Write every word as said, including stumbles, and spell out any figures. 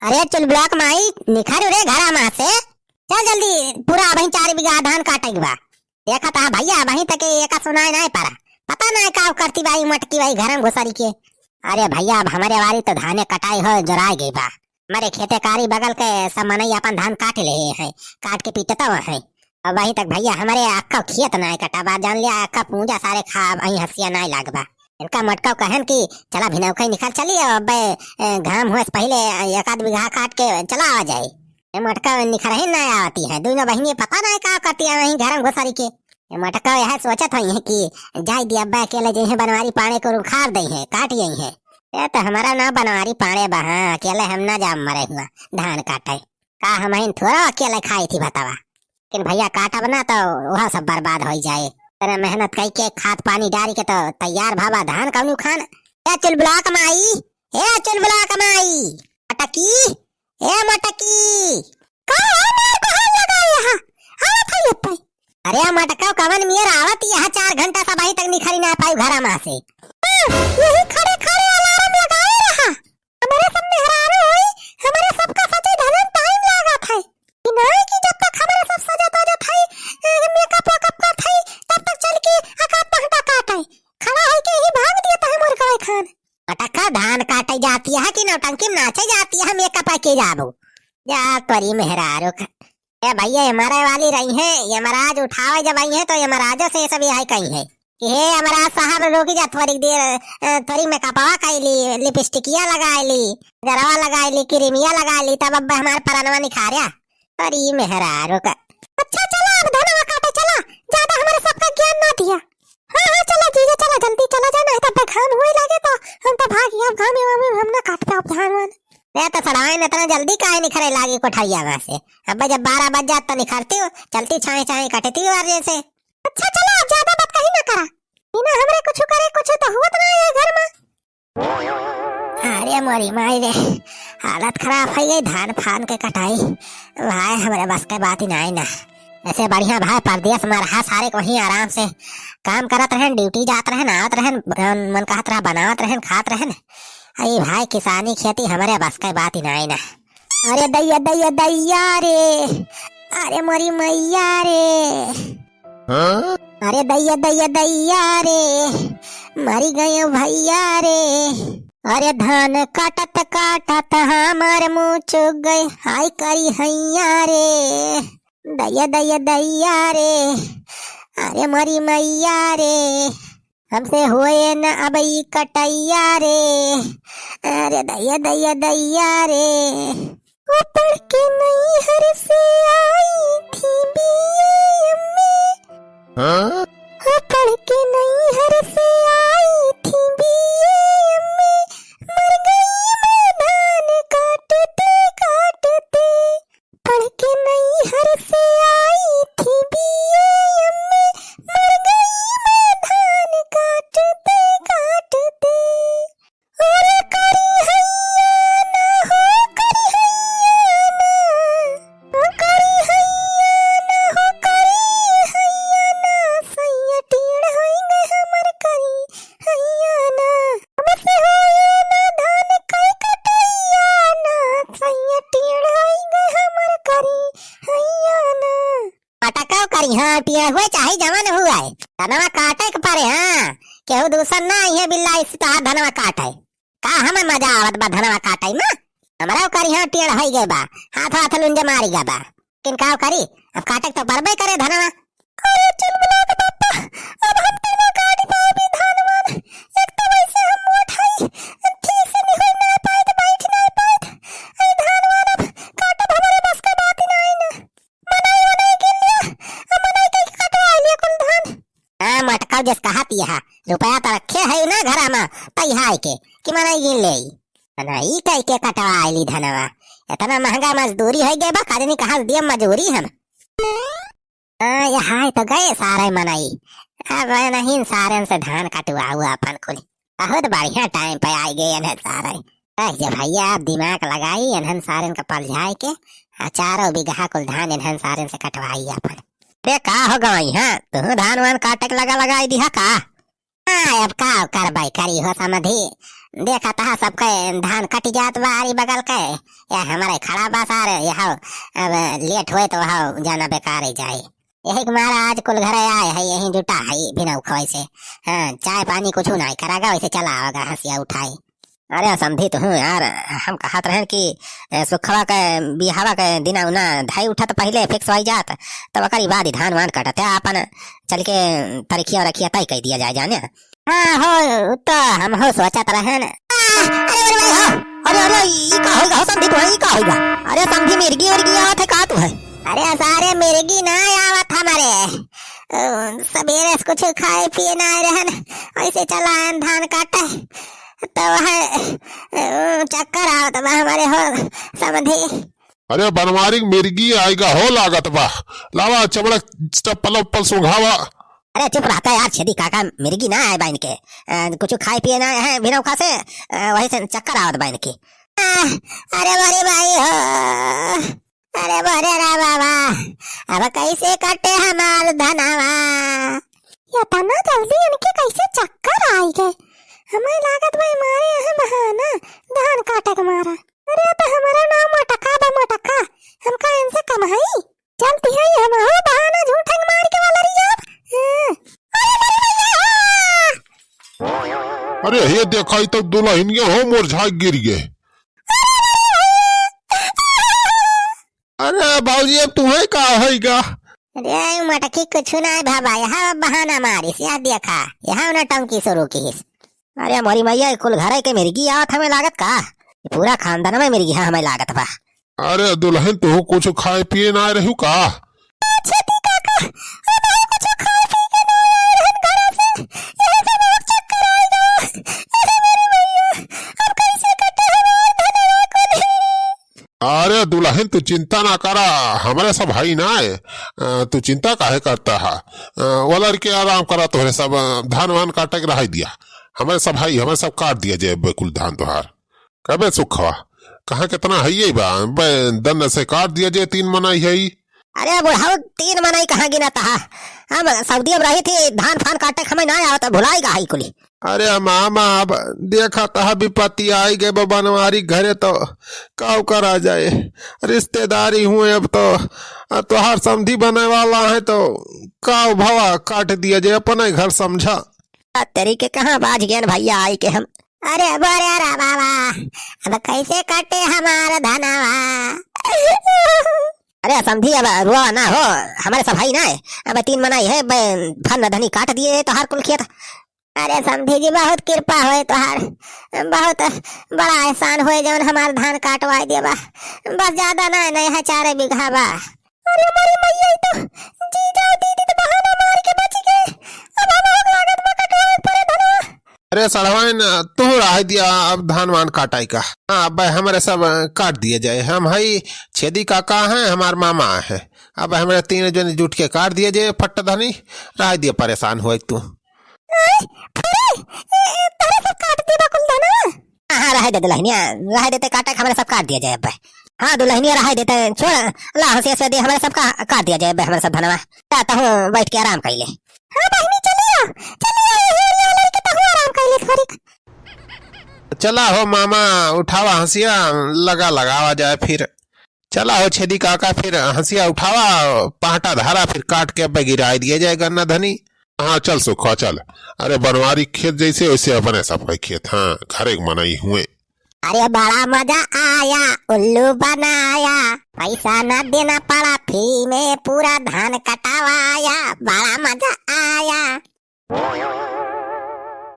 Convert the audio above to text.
अरे चुलबुला क माई, निखर रे घरा मा से। चल जल्दी, पूरा अबहीं चार बीघा धान काटे के बा। देखत हा भइया, अबहीं तक एका सुनाई नाहीं पड़ा। पता नाहीं का करती बा ई मटकी बा ई घरम घुसरी के। अरे भइया, अब हमरे वाली तो धाने कटाई हो जोराई गई बा। हमरे खेते कारी बगल के सब मनई अपन धान काट लेहे हैं, काट के पीटत हैं। अबहीं तक भइया हमरे अक्का खेत नाहीं कटा बा, जान लिया अक्का पूंजा सारे खा, अबहीं हंसिया नाहीं लाग बा। इनका मटका कहेन कि चला भिनौका निकल चली, अब अबे, ए, घाम होए से पहिले एक आध बीघा काट के चला आवा जाए। ए मटका निखरही ना आवती है, दुइनो बहिनी पता नाहीं का करती है वहीं घरम घुसरी के। ए मटका यह सोचत होई है कि जाए दी अब्बा अकेले जइहे बनवारी पाड़े को उखाड़ दइहे, काट जइहे। ए तो हमारा ना बनवारी पाड़े बा, हाँ, अकेले हम ना जाम मरे हुआ धान काटे। का हमहिन थोड़ा अकेले खाई थी बतावा। लेकिन भइया काटब ना तो वह सब बर्बाद होइ जाए। इतना मेहनत कई के खाद पानी डारी के तो तैयार भावा धान कौनी उखान। ए चुलबुला क माई, ए चुलबुला क माई, मटकी, ए मटकी। का हो मार बहान लगा यहाँ? आवत है ये पे। अरे मटका कवन मियर आवत यहाँ, चार घंटा से अबहीं तक निखरी ना पाई घरा मा से। हाँ, यही खड़े खड़े अलार्म लगाए रहा। हमरे सब मेहरारू होई, हमरे सबका सजे धजे टाइम लागत है। कि नाहीं कि जब तक हमरे सब सजत धजत है, ए, मेकअप वेकअप करत है, तब तक चल के अकात पहटा काटे। खड़ा है के ही भाग दिया तहे मोर गए खान। मटका धान काटे जाती है कि नौटंकी में नाचे जाती है, मेकअप के जाबो। जा तोरी मेहरारू ख-, ए भइया, यमराज वाली रही है, यमराज उठावे जब आई है तो यमराजो से ये सब यही कही है कि हे यमराज साहब, रुकी जा थोड़ी देर, अ, थोड़ी मेकअपवा कइली, लिपस्टिकिया लगाइली, गरवा लगाइली, क्रीमिया लगाइली, तब अब हमार परनवा निखार्या। अरे मेहरारू का। अच्छा चला, अब धनवा काटे चला, ज्यादा हमरे सबका ज्ञान ना दिया। हाँ, हाँ, चला जीजा, चला, जल्दी चला जा, नाहीं तो अब घाम होए लागे तो हम तो भाग गया, अब घाम में हम ना काट पाओ धान वान। ए तो सड़वाइन इतना जल्दी काहे निखरे लागी कोठरिया मा से? अब जब बारह बज जात तो निखरती हूँ, चलती छाए छाए कटती हूँ और जैसे। अच्छा चला, अब ज्यादा बात कहीं ना करा, बिना हमरे कुछ करे कुछ तो हुआ तो ना है घर मा। अरे मोरी माई रे, हालत खराब होइ गई धान फान के कटाई। भाई हमरे बस के बात ही नाहीं ना। ऐसे बढ़िया भाई परदेस मा रहा सारे को वहीं आराम से काम करत रहेन, ड्यूटी जात रहेन, आवत रहेन, मन, मन कहत रहा बनावत रहेन, खात रहेन। अरे भाई किसानी खेती हमरे बस के बात ही नाहीं ना। अरे दैया दैया दैया रे, अरे मोरी मैया रे। हाँ? अरे दैया दैया दैया रे, मरी गए भइया रे। अरे धान काटत काटत हमार मुँह चुक गए, हाय करी हैया रे। दैया दैया दैया रे, अरे मरी मैया रे। हमसे होए न अब ई कटैया रे, अरे दैया दैया दैया रे। वो पढ़ के नैहर से आई थी बीए एमए। हाँ? वो पढ़ के नैहर से आई थी बीए एमए, मर गई मैं धान काटते काटते। पढ़ के नैहर से आई थी बीए एमए, मर गई मैं धान काटते काटते। अरे करी हैया ना हो, करी हैया ना, ओ करी हैया ना हो, करी हैया ना, सैया टेढ़ होई गए हमर करी हैया ना। हमसे होए ना धान कई कटैया ना, सैया टेढ़ होई गए हमर करी हैया ना। पटकौ करिहाँ टेढ़ हुए चाहे जवन हुए, धनवा काटे के परे, हाँ। केहू दूसर ना अइहे बिल्ला इस तोहार धनवा काटे। का हमें मजा आवत बा धनवा काटे मा? हमरा करिहाँ टेढ़ होई गए बा, हाथ हाथ लुंजे मारी गए बा। लेकिन का करी, अब काटे के तो परबे करे धनवा। अरे चुलबुला के बापा, अब हम तो ना काट पाओ भी धान वान। एक तो वैसे हम मोट हई, ठीक से निकल ना पाए तो बैठ ना पाए। अरे धान वान अब काटब हमारे बस के बात ही नहीं ना। मनई वनई गिन लिया, अब मनई के कटवा लिया कुल धान। हाँ, मटकौ जस कहत यहा, रुपया तो रखे है ना घरा मा, तई हाय के, कि मनई गिन ले। मनई कई के कटवा ली धनवा, इतना महंगा मजदूरी है गे बा, कजनी कहाँ से दिया मजूरी हम। हाँ, ये हाय तो गए सारे मनई, अब नहीं सारन से धान कटवाऊ अपन कुल। बहुत बढ़िया टाइम पे आ गए इन्हन सारे। अरे जे भैया, आप दिमाग लगाई, इन्हन सारन का पलझाए के, आ चारों बीघा कुल धान इन्हन सारन से कटवाई अपन। बे का हो गवाई, हाँ? तू धान वान काटे के लगा लगाई दिहा का? हाँ, अब का करबै करी हो समधी, देखत ह सबके धान कटि जात बा आरी बगल के, या हमरे खड़ा बा सारे, यह अब लेट होए तो वह जाना बेकार ही जाए। यही के मारा आज कुल घरे आए है, यही जुटा है बिना उखवाई से। हाँ, चाय पानी कुछ नाहीं करा गा, वैसे चला आवा गा हंसिया उठाई। अरे समधी तुहूँ यार, हम कहत रहन कि, ए, सुखवा के बिहावा के दिना उना धाई उठत पहिले fix होई जात, तब ओकरी बाद ही धान वान कटत है, आपन चल के तरीखिया रखिया तय कई दिया जाए जाने। हाँ हो, उ तो हम हो सोचत रहन। आ, अरे, अरे भाई हो, अरे, अरे, ई का होइगा हो समधी तुहैं, ई का होइगा? अरे समधी मिर्गी उर्गी आवत है का तुहैं? अरे सारे मिर्गी ना आवत हमरे, अ, सबेरे से कुछ खाए पिए ना आए रहन, ऐसे चला आयन धान काटे, तो वह, अ, चक्कर आवत बा हमरे हो समधी। अरे बनवारी मिर्गी आइगा हो लागत बा, लावा चमड़ा चप्पल उप्पल सुंघावा। अरे चुप रहता यार छेदी काका, मिर्गी ना आए बा इनके, अ, कुछ खाए पिए ना आए हैं बिनौखा से, अ, वही से चक्कर आवत बा इनके। आ, अरे मोरी माई हो, अरे मोरे रे बाबा, अब कैसे कटे हमार धनवा? इतना जल्दी इनके कैसे चक्कर आई गए? हमें लागत बा मारे यहाँ बहाना धान काटे के मारा। अरे अब हमारा नाम मटका बा मटका, हमका इनसे कम है। चलती है हम हो बहाना झूठे मार के वाला रिया। हाँ। अरे मोरी मैया! अरे हे देखा, ई तो दुल्हनिया हो मुरझा गिर गए। अरे बाबूजी, अब तुम्हें का होइगा? अरे मटकी कुछ ना है बाबा, यहाँ बहाना मारिस, यहाँ देखा, यहाँ नौटंकी शुरू कीस। अरे मोरी मैया, कुल घरे के मिर्गी आवत हमें लागत का? पूरा खानदान में मिर्गी है हमें लागत बा। अरे दुल्हन, तू कुछ खाए पिए ना रहू का? छेदी काका, हम कुछ खाए पी के ना आए रहन घरा से, यही से बहुत चक्कर आए गवा। अरे मोरी मैया, अब कैसे कटे हमार धनवा कुल? अरे दुल्हन, तू चिंता ना करा, हमरे सब हई ना है। अ, तू चिंता काहे करता है? अ, वो लड़के आराम करा, तोहरे सब, अ, धान वान काटे के रहाई दिया। हमरे सब हई, हमरे सब काट दिया जाए बे कुल धान तोहार। कबे सुखवा, कहाँ कितना हइये बा, बे दन से काट दिया जे तीन मनई हई। अरे बुढ़ऊ, तीन मनई कहाँ गिना तहा? हम सऊदी अब रही थी, धान फान काटे के हमें ना आवत, भुलाई गा हई कुली। अरे मामा, अब देखा तहा विपत्ति आई गए बा बनवारी घरे तो काव करा जाए, रिश्तेदारी हुए अब तो, आ तोहार समधी बने वाला है तो काव भवा काट दिया जे अपने घर समझा। आ तेरी के कहाँ बाज गए भैया आई के हम। अरे बोरे रे बाबा, अब कैसे कटे हमार धनवा? अरे समधी, अब रुआ ना हो, हमरे सब हई ना, अब तीन मनई है, बे-, फन धनी काट दिए तोहार कुल खेत। अरे समधी जी, बहुत कृपा होए तोहार, बहुत बड़ा एहसान होए जौन हमार धान काटवाए दिए बा। बस ज्यादा ना, नहीं है, चारे बीघा बा। अरे मोरी मैया, ई तो जीजा और दीदी तो बहाना मार के बच गए। अब हम लोग लागत बा कटवावे पड़े धनवा। अरे सड़वाइन, तू रह दिया अब धान वान काटाई का। हाँ, अब हमरे सब, अ, काट दिए जाए। हम हई छेदी काका हैं, हमार मामा हैं। अब हमरे तीन जन जुट के काट दिए जाए फट्ट धनी, रह दिया परेशान हुए तू। आय, अरे, ए, ए, तोरे सब काट दिए बा कुल धनवा? हाँ, हाँ, रहे दे दुल्हनिया, रहे देते काटा के हमरे सब काट दिया जाए अब। हाँ, दुल्हनिया रहे देते, छोड़, ला हंसिया से दे, हमरे सब का काट दिया जाए अब, हमरे सब धनवा। ता तहूँ बैठ के आराम कर ले। हाँ बहिनी, चलियो, चलियो, ये, ये, ये लड़के तहूँ आराम कर ले थोड़ी। चला हो मामा, उठावा हंसिया, लगा लगावा जाए फिर। चला हो छेदी काका, फिर हंसिया उठावा, पहटा धारा, फिर काट के अब्बे गिराई दिया जाए गन्ना धनी। हाँ, चल सुखवा, चल। अरे, बनवारी खेत जैसे, वैसे अपने सबके खेत। हाँ, घरे के मनई हुए। अरे, बड़ा मजा आया, उल्लू बनाया, पैसा ना देना पड़ा, फ्री में पूरा धान कटावाया। बड़ा मजा आया।